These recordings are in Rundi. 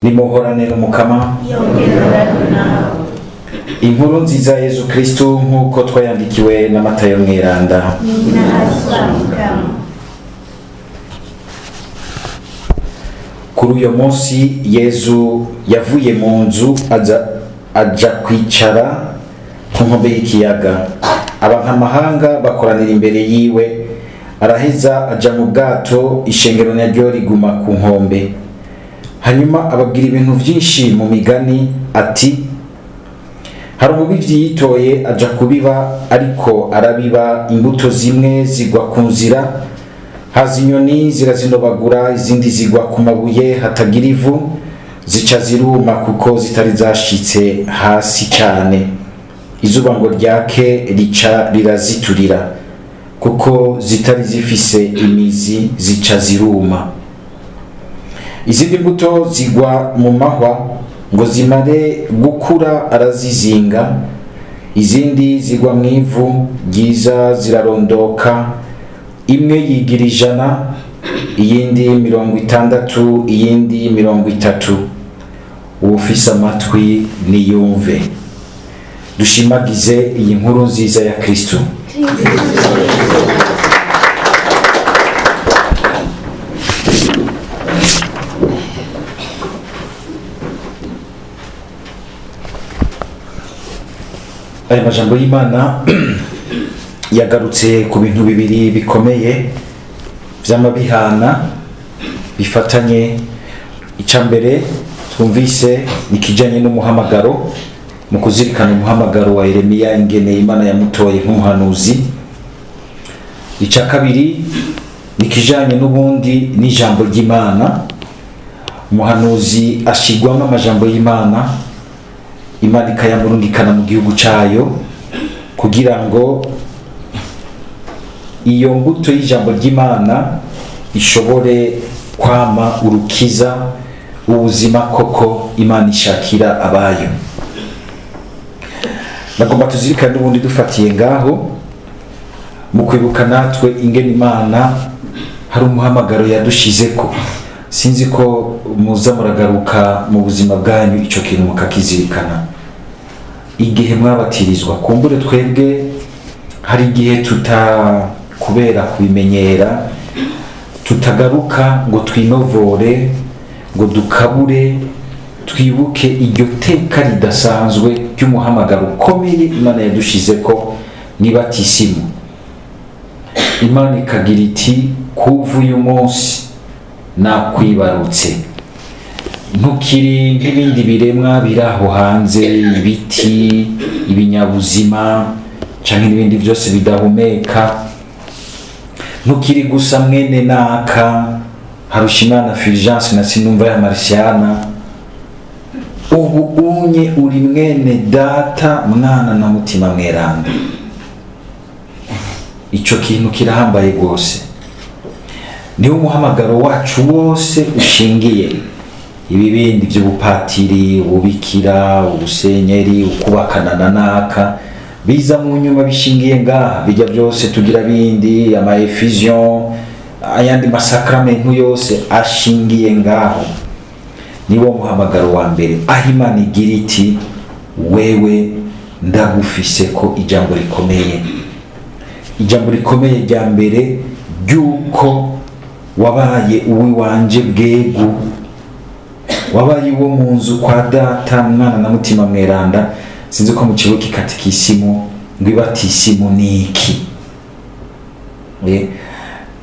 Nimuhorane n'Umukama. Yongererano nawe. Inkuru nziza ya Yezu Kristu nk'uko twayandikiwe na Matayo Mweranda. Ninahaswa Mukama. Kuri uyo munsi Yezu yavuye mu nzu aja kwicara ku nkombe y'ikiyaga. Abankamahanga bakoranira imbere yiwe, araheza aja mu bwato, ishengero naryo riguma ku nkombe. Hanyuma ababwira ibintu vyinshi mu migani ati: hari umubivyi yitoye aja kubiba, ariko arabiba imbuto zimwe zigwa ku nzira, haza inyoni zirazinobagura, izindi zigwa ku mabuye hatagira ivu, zica ziruma kuko zitari zashitse hasi cane. Izuba ngo ryake rica riraziturira, kuko zitari zifise imizi, zica ziruma. Izindi mbuto zigwa mu mahwa, ngo zimare gukura arazizinga. Izindi zigwa mu ivu ryiza zirarondoka, imwe yigira 100, iyindi 60, iyindi 30. Uwufise amatwi niyumve. Dushimagize iyi nkuru nziza ya Kristo. Aya majambo y'Imana yagarutse ku bintu bibiri bikomeye vy'amabihana bifatanye. Ica mbere twumvise ni kijanye n'umuhamagaro, mu kuzirikana umuhamagaro wa Yeremiya, ingene Imana yamutoye nk'umuhanuzi. Ica kabiri ni kijanye n'ubundi n'ijambo ry'Imana. Umuhanuzi ashigwamo amajambo y'Imana, Imana ikayamurungikana mu gihugu cayo kugira ngo iyo mbuto y'ijambo ry'Imana ishobore kwama urukiza, ubuzima koko Imana ishakira abayo. Nagomba tuzirikane n'ubundi dufatiye ngaho mu kwibuka natwe ingene Imana hari umuhamagaro yadushizeko. Sinzi ko muza muragaruka mu buzima bwanyu ico kintu mukakizirikana. Igihe mwabatirizwa, kumbure twebwe hari igihe kubera kubimenyera tutagaruka ngo twinovore, ngo dukabure, twibuke iryo teka ridasanzwe ry'umuhamagaro ukomeye Imana yadushizeko nibatisimu. Imana ikagira iti: kuva uyu munsi nakwibarutse, ntukiri nk'ibindi biremwa biri aho hanze, ibiti, ibinyabuzima canke n'ibindi byose bidahumeka. Ntukiri gusa mwene naka Harushimana Fulgence na Sinumva ya Marciana, ubu unye uri mwene data, mwana na mutima mweranda. Ico kintu kirahambaye gose. Niwo umuhamagaro wacu wose ushingiye. Ibi bindi vy'ubupatiri, ububikira, ubusenyeri, ukubakana na naka biza mu nyuma, bishingiye ngaha. Bijya byose tugira bindi, ama effusion, ayandi masakramentu yose ashingiye ngaho. Niwo muhamagaro wa mbere, aho Imana igira iti: wewe ndagufise ko ijambo rikomeye. Ijambo rikomeye rya mbere ry'uko wabaye uwiwanje bwegu, wabaye uwo mu nzu kwa data, mwana na mutima mweranda. Sinzi ko mu kigo kikatikisimu ngo ibatisimu niki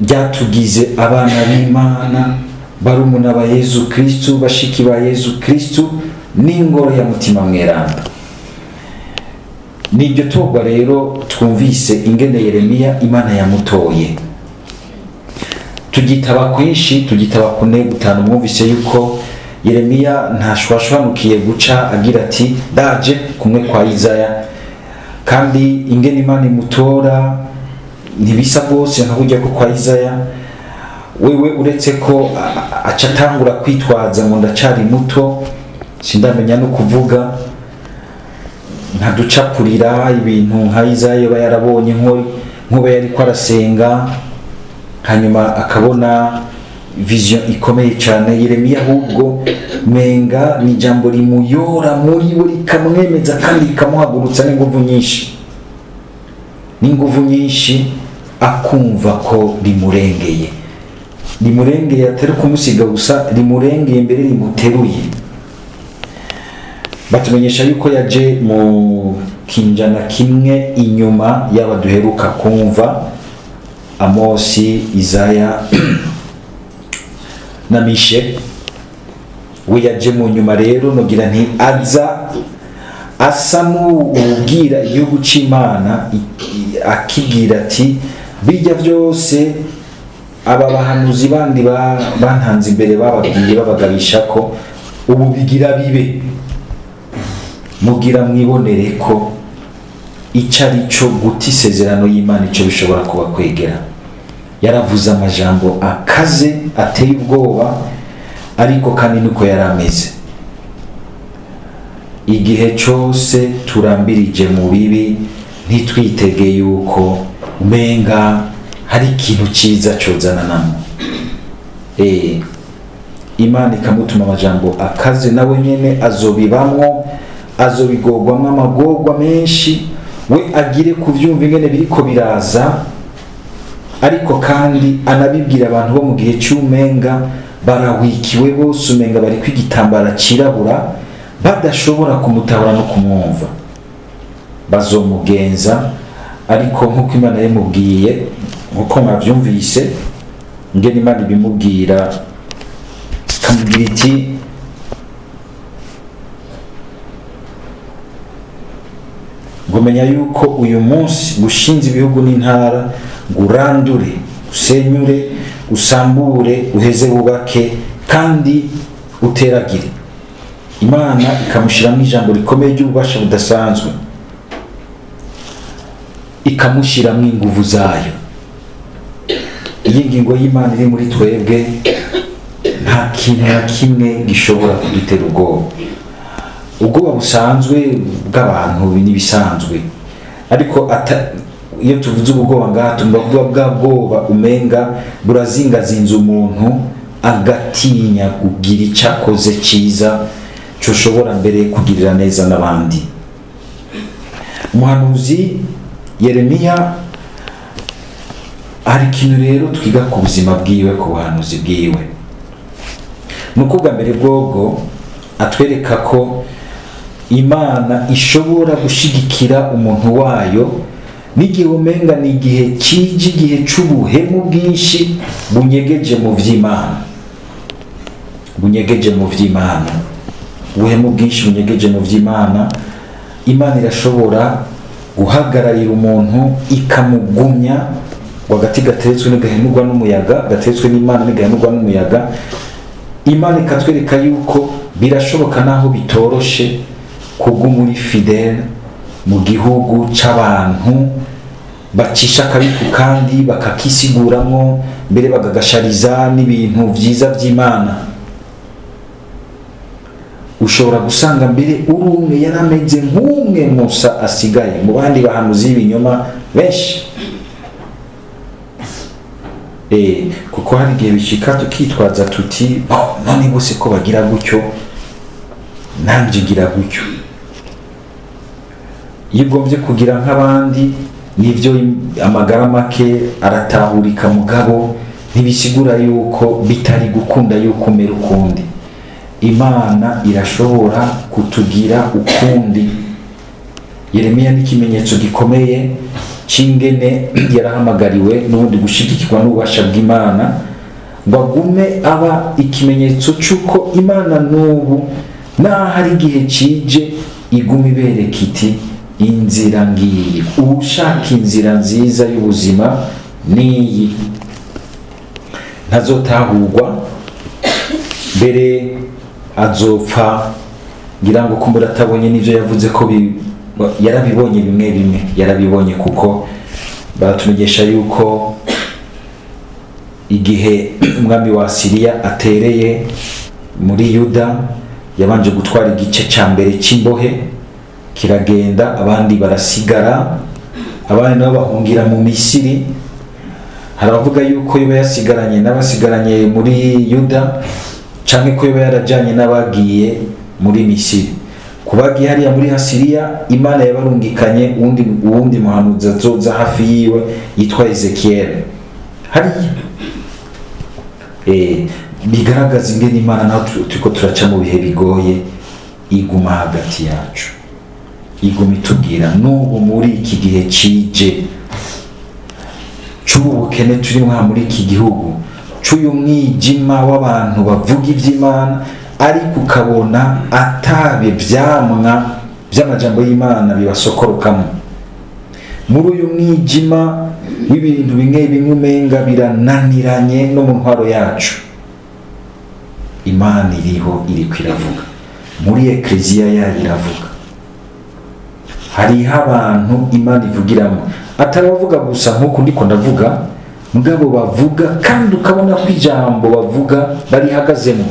ryatugize abana b'Imana, barumuna ba Yezu Kristu, bashiki ba Yezu Kristu, n'ingoro ya mutima mweranda. Niryo torwa rero twumvise ingene Yeremiya Imana yamutoye. Tugitaba kwinshi, tugitaba kune gutanu. Mwumvise yuko Yeremiya ntashwashwanukiye guca agira ati ndaje kumwe kwa Izaya, kandi ingene Imana imutora ntibisa rwose nka kurya ko kwa Izaya. Wewe uretse ko aca atangura kwitwaza ngo ndacari muto, sindamenya no kuvuga, nkaducapurira ibintu nka Izaya yoba yarabonye nkuba yariko arasenga, hanyuma akabona Vision ikomeye cyane. Yeremiya ahubwo menga ni ijambo rimuyora muri we, rikamwemeza kandi rikamuhagurutsa n'inguvu nyinshi, n'inguvu nyinshi, akumva ko rimurengeye, rimurengeye, atari kumusiga gusa, rimurengeye mbere rimuteruye. Batumenyesha yuko yaje mu kinjana kimwe inyuma y'aba duheruka kumva, Amosi, Izaya na Mishe. We yaje mu nyuma rero, nogira nti aza asa n'uwubwira igihugu c'Imana, akibwira ati: "Bijya byose aba bahanuzi bandi bantanze imbere bababwiye, babagabisha ko ubu bigira bibe, mugira mwibonere ko icyo ari cyo guta isezerano y'Imana, icyo bishobora kuba kwegera." Yaravuze amajambo akaze, ateye ubwoba, ariko kandi niko yari ameze. Igihe cyose turambirije mu bibi, ntitwitege yuko umenga hari ikintu cyiza cyozana namo. Imana ikamutuma amajambo akaze, nawe nyene azobibamwo, azobigorwamwo amagorwa menshi, we agire kuvyumva ingene biriko biraza, ariko kandi anabibwira abantu bo mu gihe cy'umenga barahwikiwe bose, umenga bari kw'igitambara cirabura, badashobora kumutahura no kumwumva. Bazomugenza, ariko nk'uko Imana yamubwiye, nk'uko mwavyumvise ingene Imana ibimubwira, ikamubwira iti: "Ngo menya yuko uyu munsi gushinze ibihugu n'intara, ngo urandure, usenyure, usambure, uheze wubake kandi uteragire." Imana ikamushyiramo ijambo rikomeye ry'ububasha budasanzwe, ikamushyiramo inguvu zayo. Iyi ngingo y'Imana iri muri twebwe, nta kintu na kimwe gishobora kudutera ubwoba. Ubwoba busanzwe bw'abantu n'ibisanzwe, ariko iyo tuvuze ubwoba ngaha, tumva kuvuga bwa bwoba umenga burazingazinze umuntu, agatinya kugira icyo akoze cyiza coshobora mbere kugirira neza n'abandi. Umuhanuzi Yeremiya, hari ikintu rero twiga ku buzima bwiwe, ku buhanuzi bwiwe. Ni uko bwa mbere bwobwo atwereka ko Imana ishobora gushigikira umuntu wayo n'igihe umenga ni igihe kije, igihe c'ubuhemu bwinshi bunyegeje mu vy'Imana, bunyegeje mu vy'Imana, ubuhemu bwinshi bunyegeje mu vy'Imana. Imana irashobora guhagararira umuntu, ikamugumya, ngo agati gateretswe ntigahenurwa n'umuyaga, gateretswe n'Imana ntigahenurwa n'umuyaga. Imana ikatwereka yuko birashoboka, naho bitoroshe, kuguma uri fidèle mu gihugu c'abantu bacisha akabiku kandi bakakisiguramwo, mbere bakagashariza n'ibintu vyiza vy'Imana. Ushobora gusanga mbere uri umwe yarameze nk'umwe Musa asigaye mu bandi bahanuzi b'ibinyoma benshi. Kuko hari igihe bishika tukitwaza tuti: "Oh, none bose ko bagira gutyo, nanje ngira gutyo." Iyo ugombye kugira nk'abandi, nivyo, amagara make aratahurika, mugabo ntibisigura yuko bitari gukunda yuko umera ukundi. Imana irashobora kutugira ukundi. Yeremiya ni ikimenyetso gikomeye c'ingene yarahamagariwe n'ubundi gushigikirwa n'ububasha bw'Imana, ngo agume aba ikimenyetso c'uko Imana n'ubu, naho hari igihe cije, iguma ibereka iti: "Inzira ngiyi, ushaka inzira nziza y'ubuzima niyi." Ntazotahurwa, mbere azopfa ngira ngo kumbura atabonye n'ivyo yavuze ko yarabibonye bimwe bimwe, yarabibonye, kuko baratumenyesha yuko igihe umwami wa Siriya atereye muri Yuda, yabanje gutwara igice ca mbere c'imbohe kiragenda, abandi barasigara, abandi nabo bahungira mu Misiri. Hari abavuga yuko yoba yasigaranye n'abasigaranye muri Yuda, canke ko yoba yarajanye n'abagiye muri Misiri. Ku bagiye hariya muri Asiriya, Imana yabarungikanye uwundi muhanuzi azoza hafi yiwe yitwa Ezekiel hariya. Bigaragaza ingene Imana, naho turiko turaca mu bihe bigoye, iguma hagati yacu, iguma itubwira. N'ubu muri iki gihe cije c'ubu bukene turi mwa muri iki gihugu, c'uyu mwijima w'abantu bavuga ivy'Imana, ariko ukabona atabe vyamwa vy'amajambo y'Imana bibasokorokamo, muri uyu mwijima w'ibintu bimwe bimwe umenga birananiranye no mu ntwaro yacu, Imana iriho, iriko iravuga muri ekleziya yayo, iravuga. Hariho abantu Imana ivugiramo, atari abavuga gusa nk'uku ndiko ndavuga, mugabo bavuga kandi ukabona ko ijambo bavuga barihagazemo,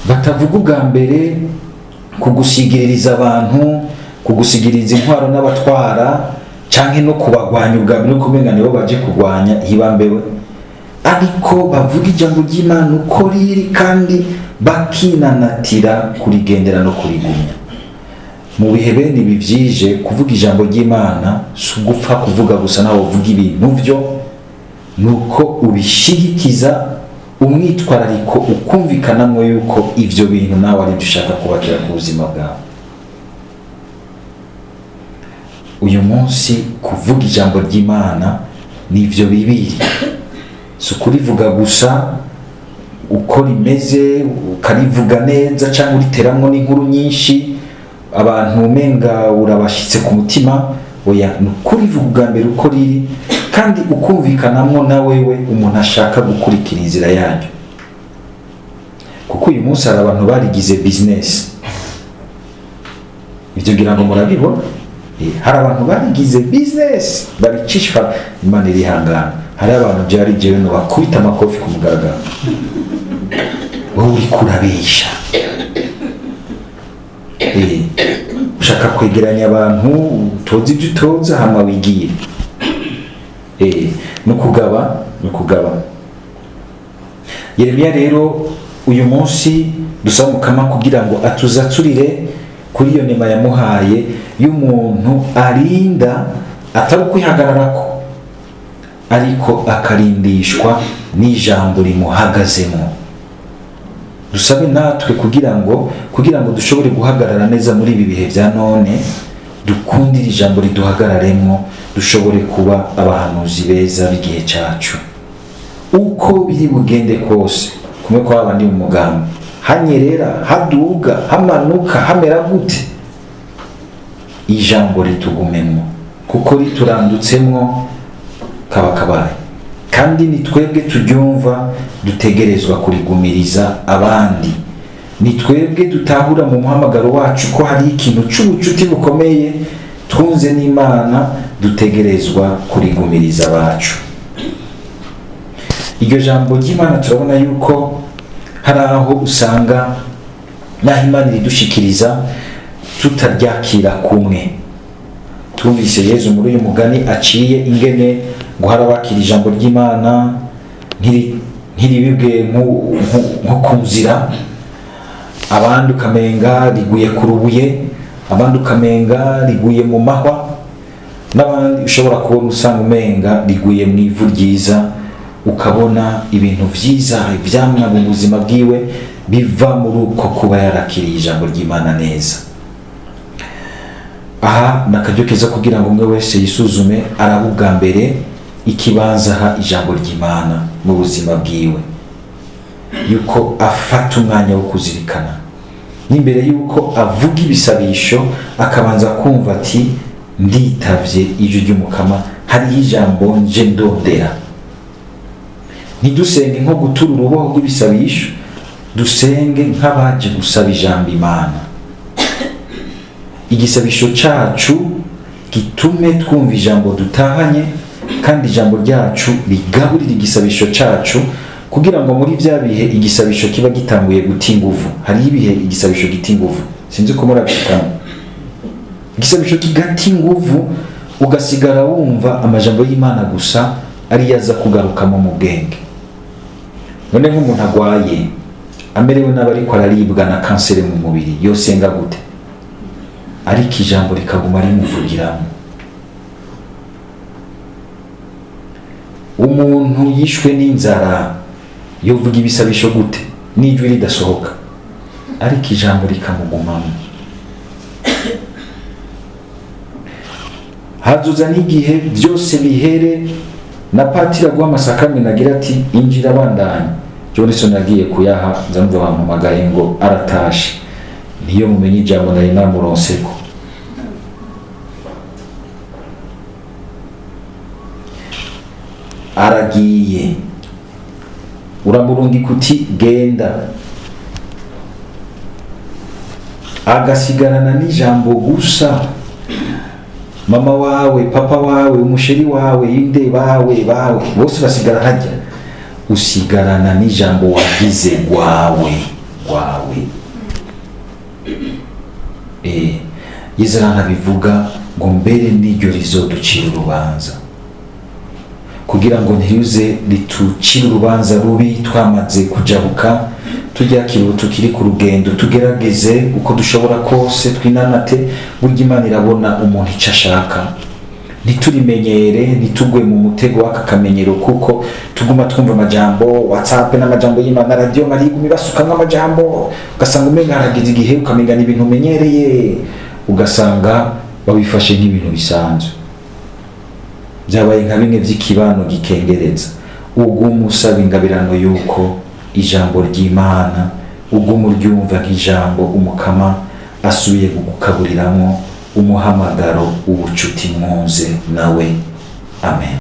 batavuga ubwa mbere kugusigiririza abantu, kugusigiriza intwaro n'abatwara, canke no kubagwanya ubwa mbere, no kumenga nibo baje kurwanya hibambewe, ariko bavuga ijambo ry'Imana uko riri kandi bakinanatira kurigendera no kurigumya. Mu bihe bene ibi vyije, kuvuga ijambo ry'Imana si ugupfa kuvuga gusa, nawe uvuga ibintu vyo nuko ubishigikiza umwitwarariko, ukumvikanamwo yuko ivyo bintu nawe ari byo ushaka kubakira ku buzima bwawe. Uyu munsi kuvuga ijambo ry'Imana ni ivyo bibiri, si ukurivuga gusa uko rimeze ukarivuga neza cyangwa uriteramwo n'inkuru nyinshi abantu umenga urabashitse ku mutima. Oya, ni ukurivuga ubwa mbere uko riri kandi ukumvikanamwo na wewe umuntu ashaka gukurikira inzira yaryo. Kuko uyu munsi hari abantu barigize business, ivyo ngira ngo murabibona. Hari abantu barigize business babicisha. Imana irihangana. Hari abantu byari jewe no bakubita amakofi ku mugaragaro, wowe uriko urabesha, ushaka kwegeranya abantu utoza ibyo utoza hama wigiye. No kugaba, no kugaba. Yeremiya rero uyu munsi dusaba Mukama kugira ngo atuzaturire kuri iyo nema yamuhaye y'umuntu arinda atari ukwihagararako, ariko akarindishwa n'ijambo rimuhagazemo. Dusabe natwe kugira ngo dushobore guhagarara neza muri ibi bihe bya none, dukundire ijambo riduhagararemo, dushobore kuba abahanuzi beza b'igihe cyacu. Uko biri bugende kose, kumwe kwa bandi mu mugambi, hanyerera, haduga, hamanuka, hamera gute, ijambo ritugumemo, kuko riturandutsemo kaba kabaye. Kandi ni twebwe turyumva dutegerezwa kurigumiriza abandi. Ni twebwe dutahura mu muhamagaro wacu ko hari ikintu c'ubucuti bukomeye twunze n'Imana, dutegerezwa kurigumiriza abacu. Iryo jambo ry'Imana turabona yuko hari aho usanga naho Imana iridushikiriza tutaryakira kumwe. Twumvise Yezu muri uyu mugani aciye ingene ngo hari abakira ijambo ry'Imana ntiribibwe nko ku nzira, abandi ukamenga riguye ku rubuye, abandi ukamenga riguye mu mahwa, n'abandi ushobora kubona usanga umenga riguye mu ivu ryiza, ukabona ibintu vyiza ivyamwa mu buzima bwiwe biva muri uko kuba yarakiriye ijambo ry'Imana neza. Aha ni akaryo keza kugira ngo umwe wese yisuzume, arabe ubwa mbere ikibanza aha ijambo ry'Imana mu buzima bwiwe, yuko afata umwanya wo kuzirikana, n'imbere yuko avuga ibisabisho akabanza kumva ati nditavye ijwi ry'Umukama, hariho ijambo nje ndondera. Ntidusenge nko gutura uruboho rw'ibisabisho, dusenge nk'abaje gusaba ijambo Imana. Igisabisho cacu gitume twumva ijambo dutahanye, kandi ijambo ryacu rigaburira igisabisho cacu, kugira ngo muri vya bihe igisabisho kiba gitanguye guta inguvu. Hariho ibihe igisabisho gita inguvu, sinzi ko murabishikamo. Igisabisho kigata inguvu Ugasigara wumva amajambo y'Imana gusa ariyo aza kugarukamo mu bwenge. None nk'umuntu agwaye amerewe nabi ariko araribwa na kanseri mu mubiri, yosenga gute? Ariko ijambo rikaguma rimuvugiramo. Umuntu yishwe n'inzara yovuga ibisabisho gute n'ijwi ridasohoka? Ariko ijambo rikamugumamo. Hazuza n'igihe byose bihere, na patiri aguha amasakamena agira ati injira bandanye. Johnson agiye kuyaha, nzamva bampamagaye ngo aratashe. Niyo mumenye ijambo nari namuronseko. Aragiye, uramurungika uti genda, agasigarana n'ijambo gusa. Mama wawe, papa wawe, umusheri wawe, inde bawe bawe bose basigara hajya, usigarana n'ijambo wagize gwawe gwawe. Yezu aranabivuga ngo mbere n'iryo rizoducira urubanza, kugira ngo ntirize ritucire urubanza rubi twamaze kujabuka, tujya tukiri ku rugendo, tugerageze uko dushobora kose twinanate. Burya Imana irabona umuntu icyo ashaka, ntiturimenyere, ntitugwe mu mutego w'aka kamenyero, kuko tuguma twumva amajambo WhatsApp n'amajambo y'Imana, radio Mariya iguma ibasukamwo amajambo, ugasanga umenga harageze igihe ukamenga ni ibintu umenyereye, ugasanga babifashe nk'ibintu bisanzwe, byabaye nka bimwe by'ikibano gikengereza. Uguma usaba ingabirano y'uko ijambo ry'Imana uguma uryumva nk'ijambo umukama asubiye kugukaburiramwo umuhamagaro w'ubucuti mwunze nawe. Amen.